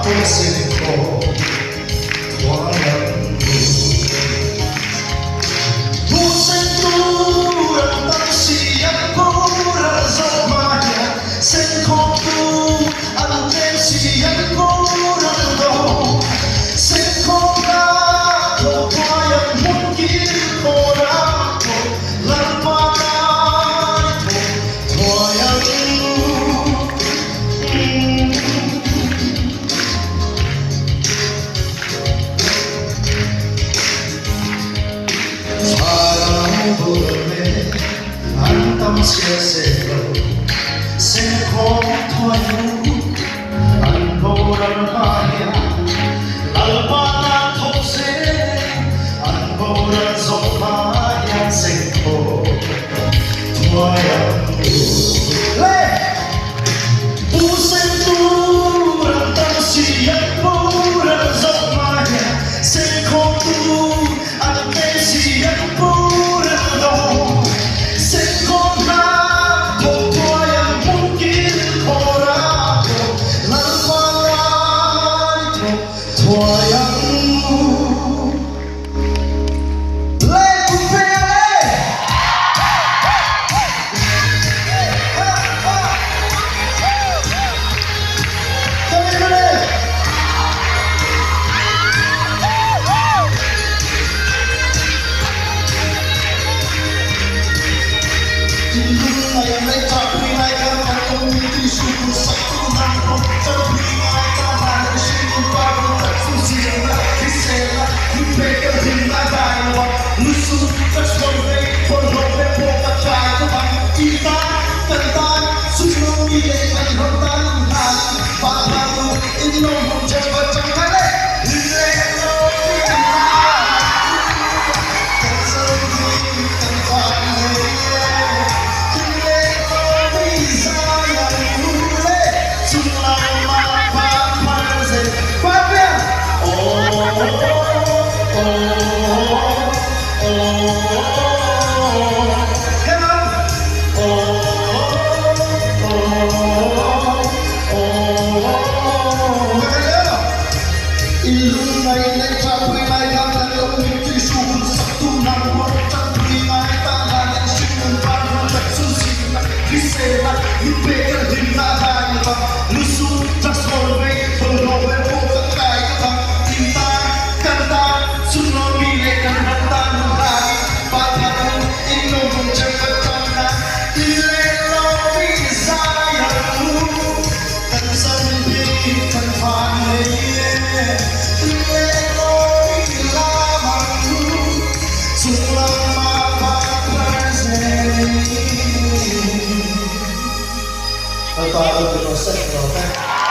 thawh thuai ang u. Buhseng tur an tam si an boral zawk hma hian Sengkhawmtu an tlem si an boral dawn. Sengkhawmna thawh thuai ang hmun kil khawr a thawk Lalpa tan i thawk thuai ang u. An tam chhia se lo, Sengkhawm thuai u, an boral hma hian Lalpa tan thawk se, an boral zawk hma hian Sengkhawm thuai ang u. Le! Pu Sengtur an tam si, an boral zawk hma hian Sengkhawm tu An tlem si an boral lo. Sengkhawm hna thawk thuai an hmun kil khawr a thawk Lalpa lai thawk thuai ang u. Le Pumpe-a le! Ha ha! Come in le!